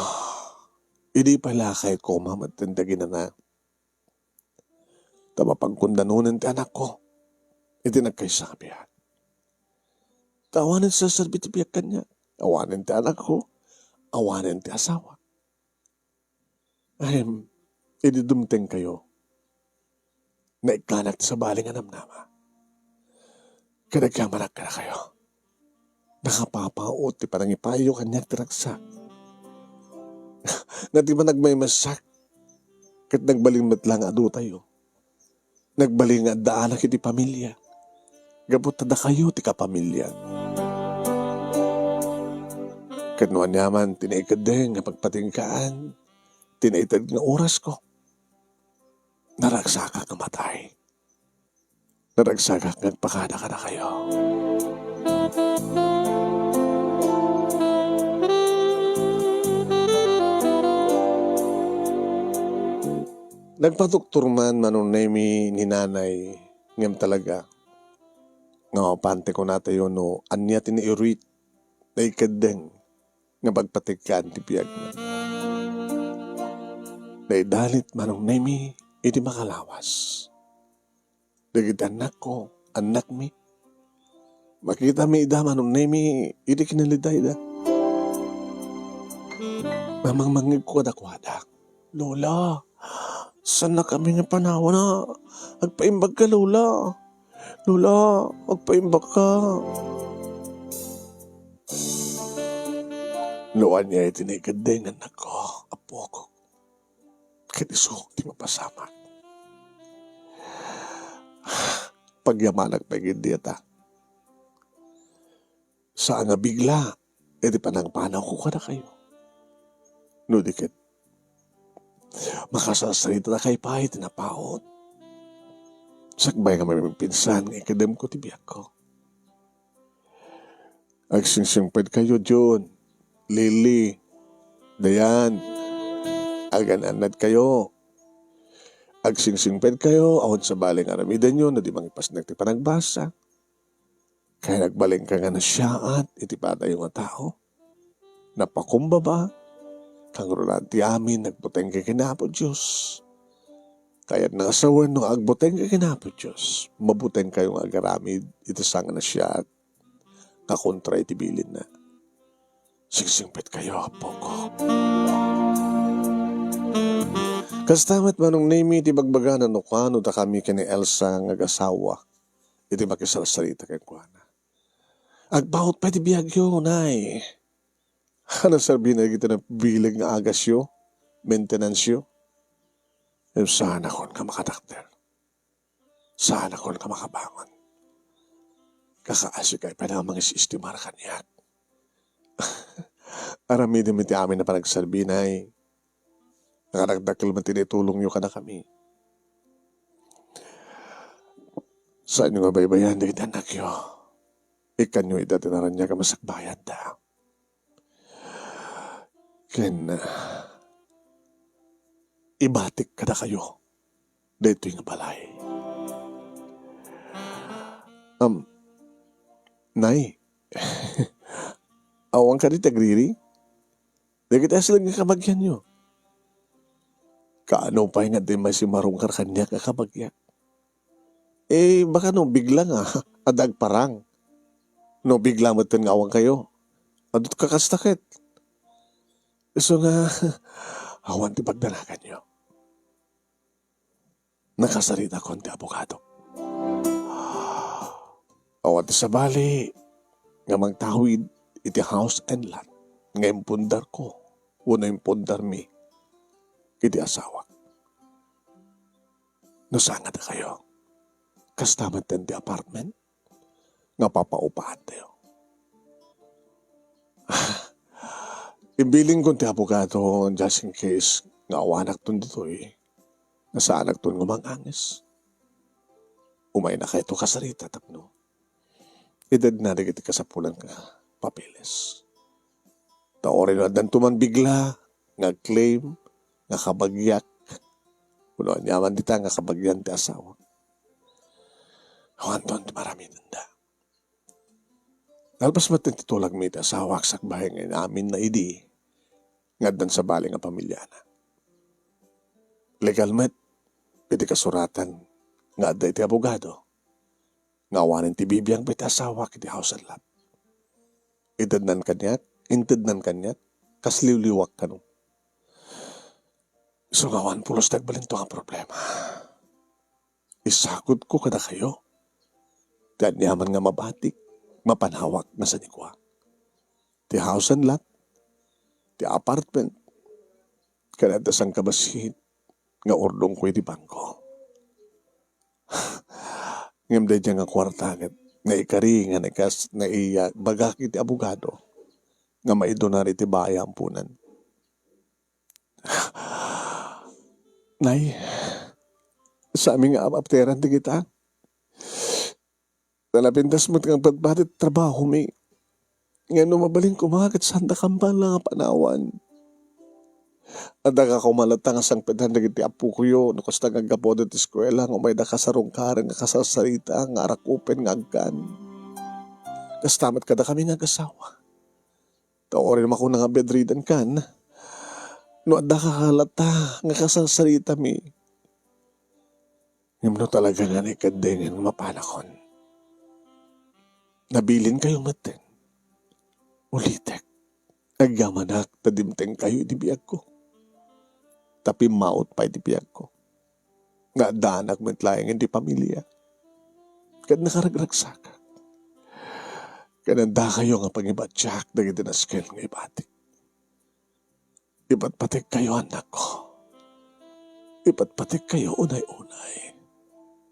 idi pay lakay koma met ti daginana. Ta mapagkundanonen ti anakko iti nagkaysa a biag. Ta awanen serserbi ti biag kaniak, awanen ti anakko, awanen ti asawa. Ahem, idi dumtengkayo, naikkanak ti sabali nga namnama. Ket agyamanak kadakayo. Nakapapaut ti panangipayyo kaniak ti ragsak. Nga di man nagmaymaysak, ket nagbalin met la nga adu tayo. Nagbalin nga addaanak iti pamilia. Gapu ta dakayo ti kapamilia. Ket no aniaman ti naikeddeng nga pagpatinggaan, ti naited nga orasko, naragsakak nga matay. Naragsakak nga agpakada kadakayo. Nagpadoktor man Manong Nemi ni Nanay, ngem talaga nga mapan ti kunatayo no ania ti nairuit, naikeddeng nga pagpatikkaan ti biagna. Naidalit Manong Nemi iti makalawas. Dagiti annakko, annakmi. Makitami ida Manong Nemi iti kinalidayda. Mamangmangngegko kadakuada. Lola, saannakami nga panawana. Agpaimbagka, Lola. Lola, agpaimbagka. No ania iti naikeddeng nga annakko, apok. Ket isu ti mapasamak. Pagyamanak pay ketdi ta. Saan nga bigla iti panangpanawko kadakayo. No di ket, makasarsaritadakayo pay ti napaut. Sakbay nga maminpinsan nga ikeddemko ti biagko. Agsingsingpedkayo, Jun, Lily, Dayan. Agan-annadkayo. Agsingsingpedkayo, awan sabali nga aramidenyo no di mangipasnek ti panagbasa. Kayat agbalinka nga nasiaat iti padayo nga tao. Napakumbaba, kangrunaan ti amin, nagbutengka ken Apo Dios. Kayat nga sawen no agbutengka ken Apo Dios, mabutengkayo nga agaramid iti saan nga nasiaat nga kontra iti bilinna. Singsingpetkayo, apongko. Kasta met Manong Nemi ti bagbagana no kuano dakami ken ni Elsa nga agasawa iti makisarsarita kenkuana. Agpaut pay ti biagyo, Nay. Ania serbina dagiti nabileg nga agasyo, maintenance-yo? Em, saanakon nga makadakder. Saanakon nga makabangon. Kakaasika pay nga mangisistimar kaniak. Aramidem iti amin a panagserbi, Nay. Nakadakdakkel met ti naitulongyo kadakami. Saanyo nga baybayan dagiti annakyo. Ikkanyo ida ti naraniag a masakbayanda. Ken, ah, ibatik kadakayo daytoy nga balay. Am, Nay, awan kadi ti agriri? Dagiti aslem nga kabagianyo. Kaano pay nga di masimarungkar kaniak a kabagiak? Eh, baka no bigla nga adda agparang. No bigla metten nga awankayo. Adut kakasta ket. Isu nga, awan ti pagdanaganyo. Nakasaritakon ti abogado. Awan ti sabali nga mangtawid iti house and lot nga impundarko wenno impundarmi iti asawak. No saan nga dakayo, kasta metten ti apartment nga papaupaantayo. Imbilinko ti abogado just in case nga awanakton ditoy, nga saanakton nga umang-angis. Umaynakayto kasarita tapno itedna dagiti kasapulan nga papeles. Ta uray no addanto man bigla nga agclaim nga kabagiak, wenno aniaman dita nga kabagian ti asawak, awanton ti maramidenda. Nalpas met ti tulagmi iti asawak sakbay nga inaminna idi nga addan sabali nga pamiliana. Legal met iti kasuratan nga adda iti abogado nga awanen ti bibiangko iti asawak iti house and lot. Itednan kaniak, intednan kaniak, kas liwliwak kano. Isu nga awan pulos ti agbalinto nga problema. Isagutko kadakayo ti aniaman nga mabatik, mapanawak nga sanikua. Ti house and lot, ti apartment, ken adda sangkabassit nga urdongko iti bangko. Ngem daydiay nga kuarta ket naikari nga naikas-, naibagak iti abogado nga maidunar iti baay a ampunan. Nay, saanmi nga apteran dagita. Ta napintas met nga agbatbati ti trabahomi. Ngem no mabalin koma ket saandakami la nga panawan. Addaka koma latta nga sangpetan dagiti appoyo no kasta nga aggapuda ti eskuela nga umaydaka sarungkaren nga kasarsarita nga arakupen nga agkan. Kasta met kadakami nga agasawa. Ta uray makuna nga bedridden kan, no addaka latta nga kasarsaritami. Ngem no talaga nga naikaddengen nga mapanakon, nabilinkayo metten. Ulitek, agyamanak ta dimtengkayo iti biagko. Ta pimmaot pay ti biagko. Nga addaanak met laeng iti pamilia. Ket nakaragragsakak. Ket addakayo nga pangibatiak dagiti nasken nga ibati. Ipatpategkayo, annakko. Ipatpategkayo unay-unay.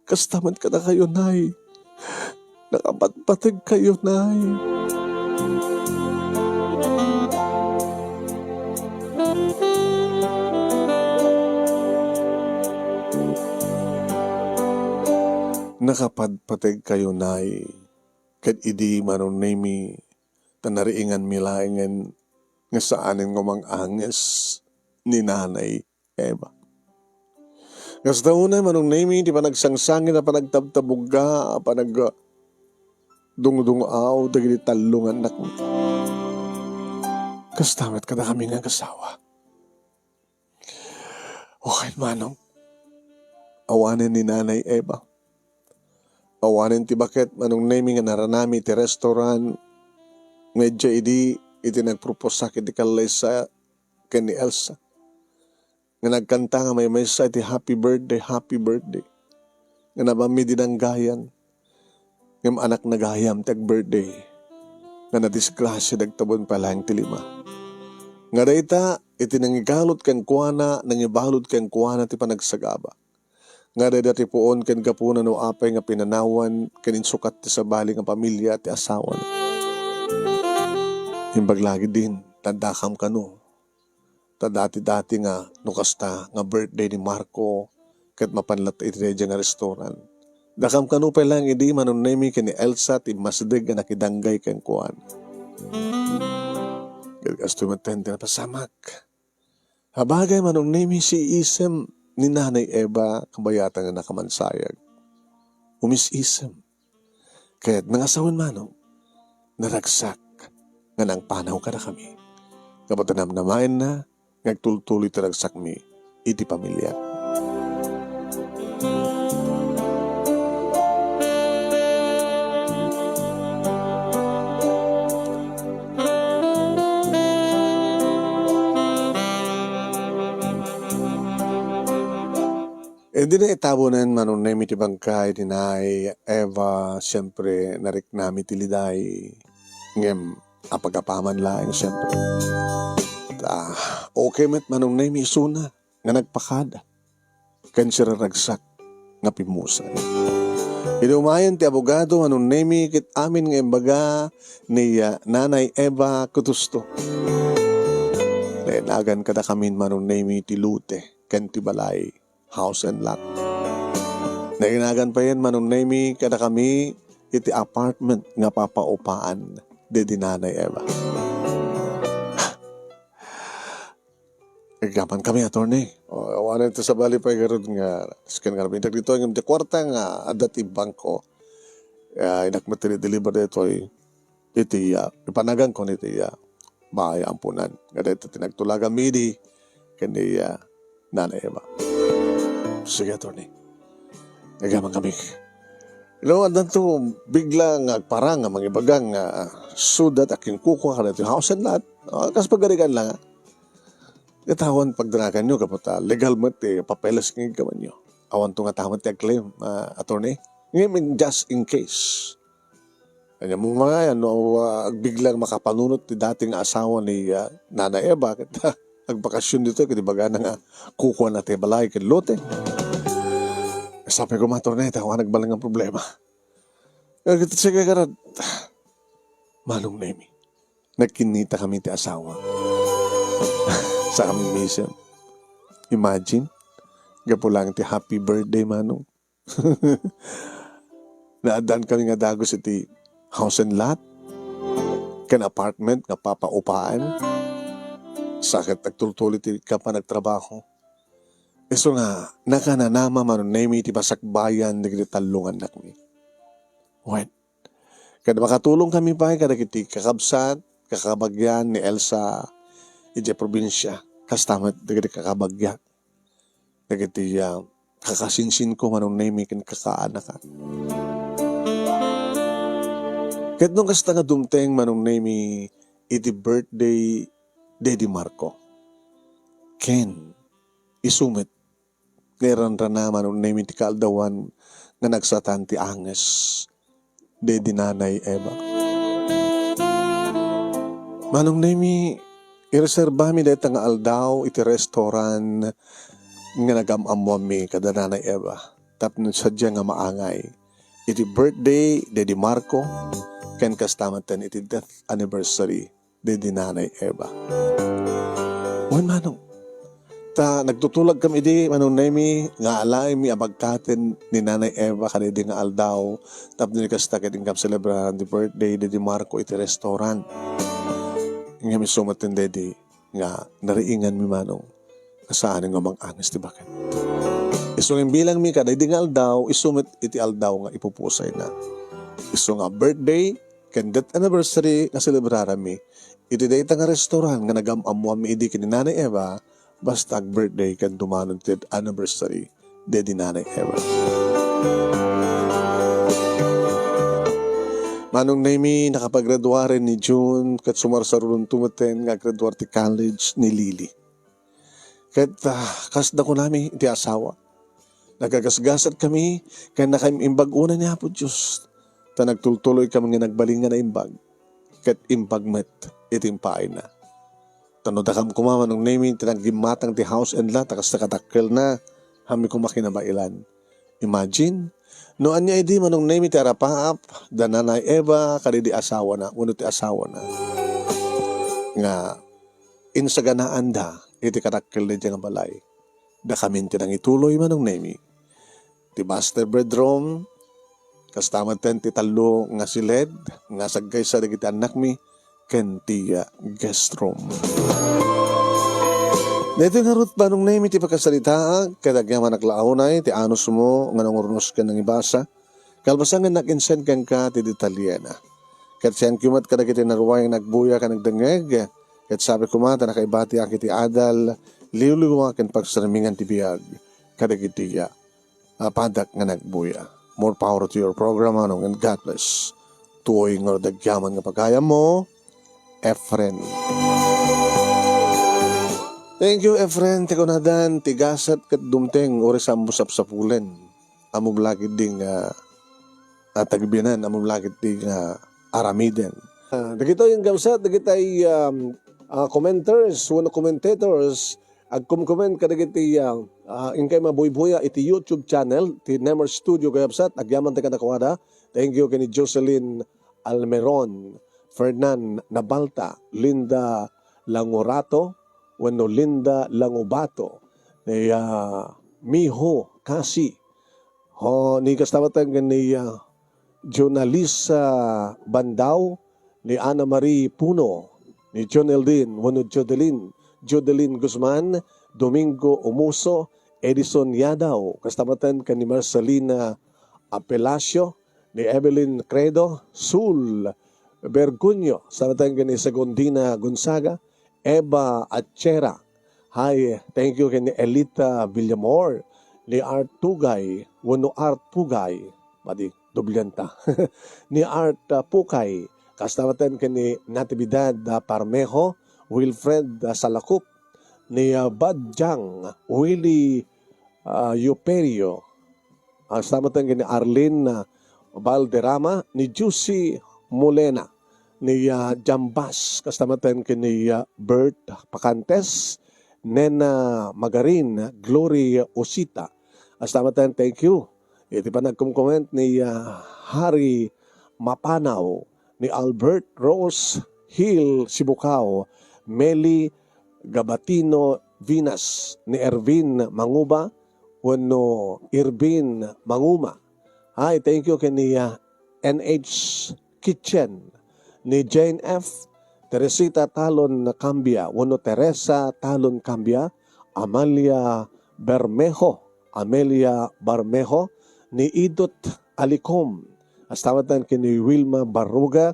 Kasta met kadakayo, nay. Nakapatpategkayo, nay. Nakapatpategkayo, nay. Ket idi Manong Nemi, ta nariinganmi laengen nga saanen nga umang-anges ni Nanay Eva. Kasta unay, Manong Nemi, ti panagsangsangit a panagtabtabugga a panagdungdung-aw dagiti tallo nga annakmi. Kasta met kadakami nga agasawa. O ken, Manong, awanen ni Nanay Eva. Awanen ti baket, Manong Nemi, nga naranami iti restaurant nga idiay idi iti nagproposak iti kallaysa ken ni Elsa. Nga nagkanta nga maymaysa iti "Happy birthday, happy birthday." Nga nabammi dinanggayan. Ngem anakna gayam ti ag-birthday. Nga nadisgrasia, dagtabon pay laeng ti lima. Nga dayta, iti nangigalut kenkuana, nangibalud kenkuana ti panagsagaba. Nga dayta ti puon ken gapuna no apay nga pinanawan ken insukat ti sabali nga pamilia ti asawana. Imbag la ketdin, ta addakam kano. Ta dati-dati nga no kasta nga birthday ni Marco, ket mapan latta iti daydiay nga restaurant. Dakam kano pay laeng idi Manong Nemi ken ni Elsa ti immasdeg nga nakidanggay kenkuana. Ket kastoy met ti napasamak. Abagay, Manong Nemi, si isem ni Nanay Eva, kabayatan nga nakamansayag. Umis-isem. Ket nangasawen, Manong, naragsak nga nangpanaw kadakami. Gapu ta namnamaenna nga agtultuloy ti ragsakmi iti pamilia. Idi naitabonen, Manong Nemi, ti bangkay ni Nay Eva, siyempre, nariknami ti liday. Ngem, apagapaman laeng, siyempre. Ta, okay met, Manong Nemi, isuna nga nagpakada ken siraragsak nga pimmusa. Idi umayen ti abogado, Manong Nemi, ket amin nga imbaga ni, ah, Nanay Eva Kutusto. Nainagan kadakamin, Manong Nemi, ti lote ken ti balay, house and lot. Nainagan payen, Manong Nemi, kadakami iti apartment nga papaupaan didi Nanay Eva. Agyaman kami, attorney. O, awanen ti sabali pay garud nga, sken nga nabintak dito, ngem ti kuarta nga adda ti bangko, ah, inak met ti deliver ditoy iti, ah, ipanaganko iti, ah, baay ampunan. Nga dayta ti nagtulagan mi idi ken ni, ah, Nanay Eva. Sige, attorney. Agyaman kami. Hello, addanto bigla nga agparang nga mangibaga nga, ah, sudat a kinkukua kadagiti house and lot. Ah, kas pagarigan lang, ah. Ket awan pagdanaganyo gapu ta legal met ti papeles nga iggamanyo. Awanto nga tamet ti agclaim, ah, attorney? Ngayon, just in case. Ania mo nga yan, no, ah, agbiglang makapanunot ti dati nga asawa ni, ah, Nana Eva, ket agbakasyon ditoy, ket ibagana nga kukuana ti balay ken lote. Sapay koma, attorney, ta awan nagbalin nga problema. Ket sige, garad. Manong Nemi, nagkinnita kami ti asawa. Sa kami misem. Imagine, gapu lang ti happy birthday, Manong. Naaddaan kami nga dagus iti house and lot, ken apartment nga papaupaen. Sa ket agtultuloy ti kapan agtrabaho. Isu nga, nakananama, Manong Nemi, ti masakbayan dagiti tallo nga annakmi. Wen, ket makatulong kami pay kadagiti kakabsat, kakabagian ni Elsa idiay probinsia. Kasta met dagiti kakabagian dagiti, ah, kakasinsinko, Manong Nemi, ken kakaanakan. Ket no kasta nga dumteng, Manong Nemi, iti birthday Daddy Marco, ken isu met nga iranrana, Manong Nemi, ti kaaldawan nga nagsatan ti anges daydi Nanay Eva. Manong Nemi, ireserbami dayta nga aldaw iti restaurant nga nagam-ammoanmi kada Nanay Eva tapno sadiay nga maangay iti birthday daydi Marco ken kasta met iti death anniversary daydi Nanay Eva. Wen, Manong, ta nagtutulagkami idi, Manong Nemi, nga alaenmi a bagkaten ni Nanay Eva kadaydi nga aldaw tapno ni kasta ket inka selebraren ti birthday daydi Marco iti restaurant. Ngem isu met daydi nga nariinganmi, Manong, nga saan nga umang-anges ti baket. Isu nga imbilangmi kadaydi nga aldaw, isu met iti aldaw nga ipupusayna. Isu nga birthday ken death anniversary nga selebraranmi iti dayta nga restaurant nga nagam-ammoanmi idi ken ni Nanay Eva, basta ag-birthday ken dumanon ti death anniversary daydi Nanay Eva. Manong Nemi, nakapagraduaren ni June, ket sumarsaruronto metten nga aggraduar ti college ni Lily. Ket, ah, kasda kunami iti asawa. Nagagasgasatkami, ken nakaimbag unay ni Apo Dios. Ta nagtultuloykami nga nagbalin nga naimbag, ket imbag met iti impaayna. Ta no dakam koma, Manong Nemi, ti naggimmatang ti house and lot a kasta kadakkelna, haanmi koma kinabaelan. Imagine, no ania idi, Manong Nemi, ti arapaap da Nanay Eva kadaydi asawana wenno ti asawana nga insaganaanda iti kadakkel daydiay nga balay. Dakamin ti nangituloy, Manong Nemi. Ti master bedroom, kasta metten ti tallo nga siled nga sagkaysa dagiti annakmi, ken ti, ah, guest room. Daytoy ngarud, Manong Nemi, ti pakasaritaak, ket agyamanak la unay ti anusmo nga nangurnos ken nangibasa. Kalpasan nga nak-insend kenka ti detalyena. Ket sianko met kadagiti naruay nga nagbuya ken nagdengngeg, ket sapay koma ta nakaibatiak iti adal, liwliwa ken pagsarmingan ti biag kadagiti, ah, a padak nga nagbuya. More power to your program, Manong, and God bless. Tuoy nga agyaman nga pagayammo, Efren. Thank you, Efren. Ti kunadan, ti gasat ket dumteng, uray saanmo sapsapulen. Ammom la ketdi nga, ah, tagbianan, ammom la ketdi nga aramiden. Ah, dagitoy nga kabsat, dagitay, um, ah, commenters, wenno commentators, agkomcomment kadagiti, ah, ah, inkay mabuybuya iti YouTube channel ti Nemer Studio, kakabsat, agyaman ti kadakuada. Thank you ken ni Jocelyn Almeron, Fernan Nabalta, Linda Langurato, wenno Linda Langubato, ni, ah, Miho Kasi, ho, ni kasta met ken ni, ah, Jonalisa Bandao, ni Ana Marie Puno, ni John Eldin, wenno Jodelin, Jodelin Guzman, Domingo Umuso, Edison Yadaw, kasta met ken ni Marcelina Apelacio, ni Evelyn Credo, Sul Bergunyo, kasta met ken ni Segundina Gonzaga, Eva Achera. Hi, thank you ken ni Elita Villamor, ni Art Tugay, wenno Art Pugay, madi, doblenta. Ni Art, ah, Pukay, kasta met ken ni Natividad, ah, Parmejo, Wilfred, ah, Salacup, ni, ah, Badjang, Willie, ah, Yuperio, Kasta met ken ni Arlene, ah, Valderrama, ni Juicy Molena, ni, ah, Jambas, kasta met ken ni, ah, Bert Pacantes, Nena Magarin, Glory Osita. Kasta met, thank you. Iti panagkomkoment ni, ah, Harry Mapanaw, ni Albert Rose Hill Sibukaw, Meli Gabatino Vinas, ni Ervin Manguba, wenno Irvin Manguma. Hi, thank you ken ni, ah, N H Kitchen, ni Jane F, Teresita Talon Cambia, wenno Teresa Talon Cambia, Amalia Bermejo, Amelia Bermejo, ni Idot Alicom, kasta met ken ni Wilma Barruga,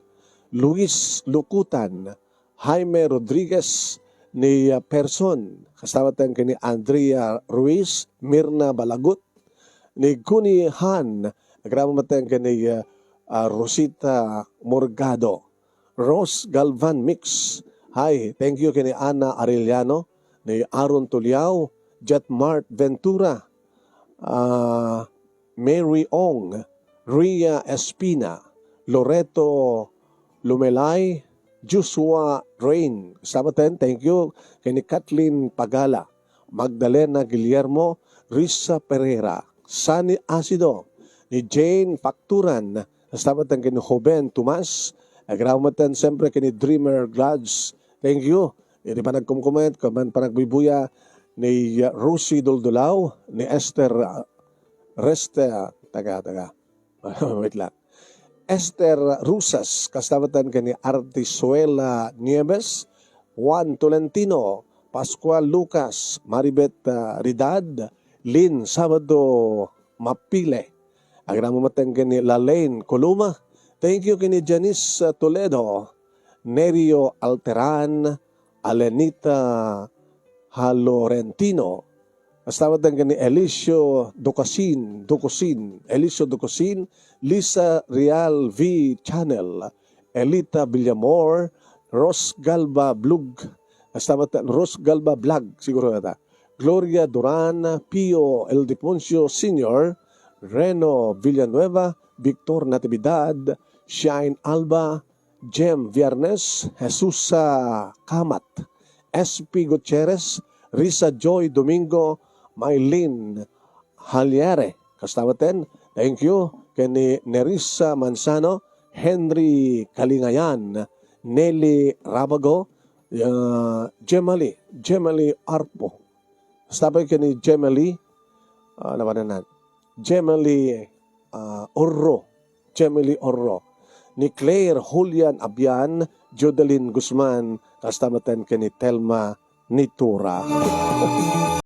Luis Lukutan, Jaime Rodriguez, ni, ah, Person, kasta met ken ni Andrea Ruiz, Mirna Balagut, ni Guni Han, agraman met ken ni, ah, ah, Rosita Morgado, Rose Galvan Mix. Hi, thank you ken ni Ana Arellano, ni Aaron Tuliao, Jetmart Ventura, ah, Mary Ong, Ria Espina, Loreto Lumelay, Joshua Rain. Kasta met, thank you ken ni Kathleen Pagala, Magdalena Guillermo, Risa Pereira, Sunny Asido, ni Jane Facturan, kasta met ken ni Joven Tomas, agraman met siyempre ken ni Dreamer Glads. Thank you. Iti panagkomkoment, ken panagbubuya ni Rosie Duldulaw, ni Esther, ah, Reste, taga, taga. Wait lang. Esther Rusas, kasta met ken ni Artisuela Nieves, Juan Tolentino, Pascual Lucas, Maribet, ah, Ridad, Lin Sabado Mapile. Agraman met ken ni Lalaine Coloma. Thank you ken ni Janice, ah, Toledo, Nerio Alteran, Alenita Halorentino, kasta met ken ni Elicio Ducasin, Ducusin, Elicio Ducusin, Lisa Real V Channel, Elita Villamor, Ros Galba Blog, kasta met Ros Galba Vlog, siguro ata. Gloria Duran, Pio Ildefonso Senior, Reno Villanueva, Victor Natividad, Shine Alba, Jem Viernes, Jesusa Kamat, S P Gutierrez, Risa Joy Domingo, Maylin Haliere, kasta met, thank you, ken ni Nerissa Manzano, Henry Kalingayan, Nelly Rabago, ah, Jemali, Jemali Arpo. Kasta met ken ni Jemali, ah, napanan, Jemali, ah, Orro, Jemali Orro, ni Claire Julian Abian, Judeline Guzman, kasta met ken ni Telma Nitura.